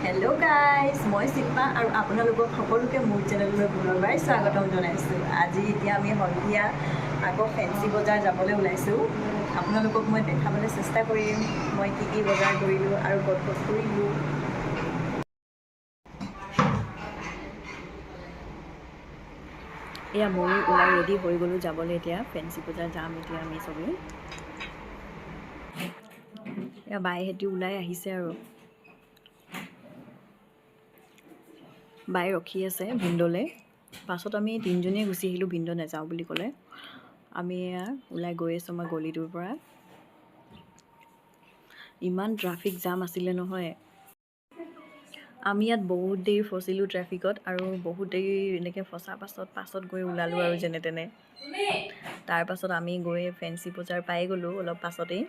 Hello' guys, মই শিল্পা আৰু আপোনালোকক সকলোকে মোৰ চেনেললৈ পুনৰবাৰ স্বাগতম জনাইছোঁ। আজি এতিয়া আমি সন্ধিয়া আকৌ ফেঞ্চি বজাৰ যাবলৈ ওলাইছোঁ। আপোনালোকক মই দেখাবলৈ চেষ্টা কৰিম মই কি কি বজাৰ কৰিলোঁ আৰু ক'ত ক'ত ফুৰিলোঁ। এয়া ময়ো ওলাই ৰেডি হৈ গ'লোঁ যাবলৈ। এতিয়া ফেঞ্চি বজাৰ যাম এতিয়া আমি চবেই। এয়া বাইহেঁতি ওলাই আহিছে আৰু বাই ৰখি আছে ভিনদেউলৈ। পাছত আমি তিনিজনীয়ে গুচি আহিলোঁ, ভিনদেউ নাযাওঁ বুলি ক'লে। আমি এয়া ওলাই গৈ আছোঁ আমাৰ গলিটোৰ পৰা। ইমান ট্ৰাফিক জাম আছিলে নহয়, আমি ইয়াত বহুত দেৰি ফচিলোঁ ট্ৰেফিকত আৰু বহুত দেৰি এনেকৈ ফচা পাছত পাছত গৈ ওলালোঁ আৰু যেনে তেনে। তাৰপাছত আমি গৈ ফেঞ্চি বজাৰ পাই গ'লোঁ অলপ পাছতেই।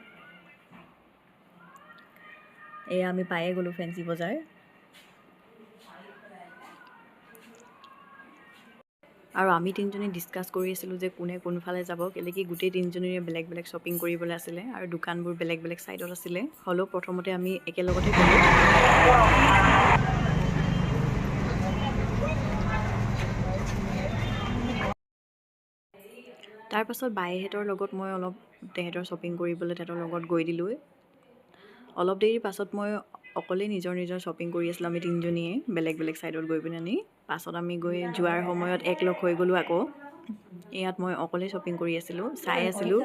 এয়া আমি পায়ে গ'লোঁ ফেঞ্চি বজাৰ। আৰু আমি তিনিজনী ডিছকাছ কৰি আছিলোঁ যে কোনে কোনফালে যাব, কেলৈ কি গোটেই তিনিজনীৰে বেলেগ বেলেগ শ্বপিং কৰিবলৈ আছিলে আৰু দোকানবোৰ বেলেগ বেলেগ ছাইডত আছিলে। হ'লেও প্ৰথমতে আমি একেলগতে গ'লোঁ। তাৰপাছত বাইহঁতৰ লগত মই অলপ তেহেঁতৰ শ্বপিং কৰিবলৈ তেহেঁতৰ লগত গৈ দিলোঁ। অলপ দেৰিৰ পাছত মই অকলেই নিজৰ নিজৰ শ্বপিং কৰি আছিলোঁ। আমি তিনিজনীয়ে বেলেগ বেলেগ ছাইডত গৈ পিনে আনি পাছত আমি গৈ যোৱাৰ সময়ত একলগ হৈ গ'লোঁ আকৌ। ইয়াত মই অকলেই শ্বপিং কৰি আছিলোঁ, চাই আছিলোঁ।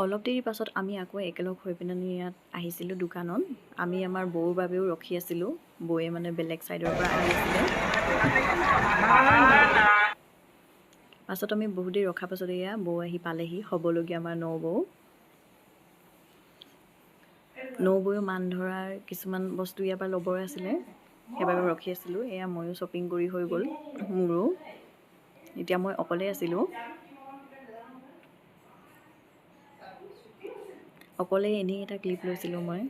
অলপ দেৰিৰ পাছত আমি আকৌ একেলগ হৈ পিনে ইয়াত আহিছিলোঁ দোকানত। আমি আমাৰ বৌৰ বাবেও ৰখি আছিলোঁ। বৌয়ে মানে বেলেগ ছাইডৰ পৰা আহি আছিলে। পাছত আমি বহুত দেৰি ৰখাৰ পাছত এয়া বৌ আহি পালেহি, হ'বলগীয়া আমাৰ নবৌ। নবৌয়েও মান ধৰাৰ কিছুমান বস্তু ইয়াৰ পৰা ল'বৰ আছিলে, সেইবাবে ৰখি আছিলোঁ। এয়া ময়ো শ্বপিং কৰি হৈ গ'ল মোৰো। এতিয়া মই অকলেই আছিলোঁ। অকলে এনেই এটা ক্লিপ লৈছিলোঁ মই।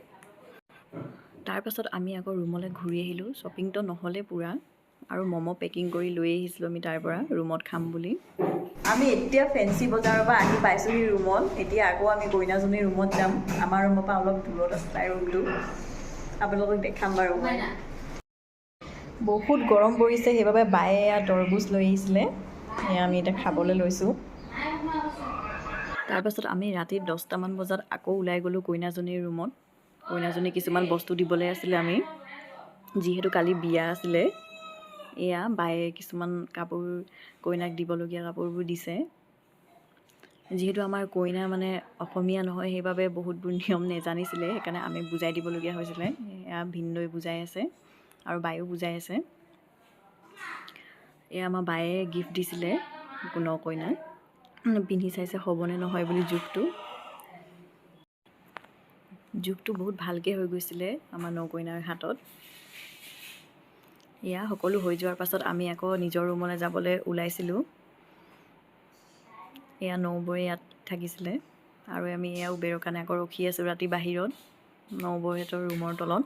তাৰপাছত আমি আকৌ ৰুমলৈ ঘূৰি আহিলোঁ। শ্বপিংটো নহ'লে পূৰা, আৰু ম'ম' পেকিং কৰি লৈ আহিছিলোঁ আমি তাৰ পৰা ৰুমত খাম বুলি। আমি এতিয়া ফেঞ্চি বজাৰৰ পৰা আহি পাইছোঁহি ৰুমত। এতিয়া আকৌ আমি কইনাজনীৰ ৰুমত যাম। আমাৰ ৰুমৰ পৰা অলপ দূৰত আছে তাইৰ ৰুমটো, আপোনালোকক দেখাম বাৰু মই। বহুত গৰম পৰিছে, সেইবাবে বায়ে এয়া তৰমুজ লৈ আহিছিলে। এয়া আমি এতিয়া খাবলৈ লৈছোঁ। তাৰপাছত আমি ৰাতি 10টামান বজাত আকৌ ওলাই গ'লোঁ কইনাজনীৰ ৰুমত। কইনাজনী কিছুমান বস্তু দিবলৈ আছিলে, আমি যিহেতু কালি বিয়া আছিলে। এয়া বায়ে কিছুমান কাপোৰ কইনাক দিবলগীয়া কাপোৰবোৰ দিছে। যিহেতু আমাৰ কইনা মানে অসমীয়া নহয়, সেইবাবে বহুতবোৰ নিয়ম নেজানিছিলে, সেইকাৰণে আমি বুজাই দিবলগীয়া হৈছিলে। এয়া ভিনদেউৱে বুজাই আছে আৰু বায়েও বুজাই আছে। এয়া আমাৰ বায়ে গিফ্ট দিছিলে ন কইনাক, পিন্ধি চাইছে হ'বনে নহয় বুলি। জোখটো জোখটো বহুত ভালকৈ হৈ গৈছিলে আমাৰ নকইনাৰ হাতত। এয়া সকলো হৈ যোৱাৰ পাছত আমি আকৌ নিজৰ ৰুমলৈ যাবলৈ ওলাইছিলোঁ। এয়া নবৌৱে ইয়াত থাকিছিলে আৰু আমি এয়া উবেৰৰ কাৰণে আকৌ ৰখি আছোঁ ৰাতি বাহিৰত নবৌহঁতৰ ৰুমৰ তলত।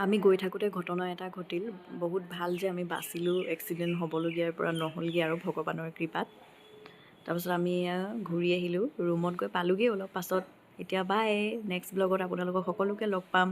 আমি গৈ থাকোঁতে ঘটনা এটা ঘটিল। বহুত ভাল যে আমি বাচিলোঁ, এক্সিডেণ্ট হ'বলগীয়াৰ পৰা নহ'লগৈ আৰু ভগৱানৰ কৃপাত। তাৰপাছত আমি এয়া ঘূৰি আহিলোঁ, ৰুমত গৈ পালোঁগৈ অলপ পাছত। এতিয়া বাই, নেক্সট ব্লগত আপোনালোকক সকলোকে লগ পাম।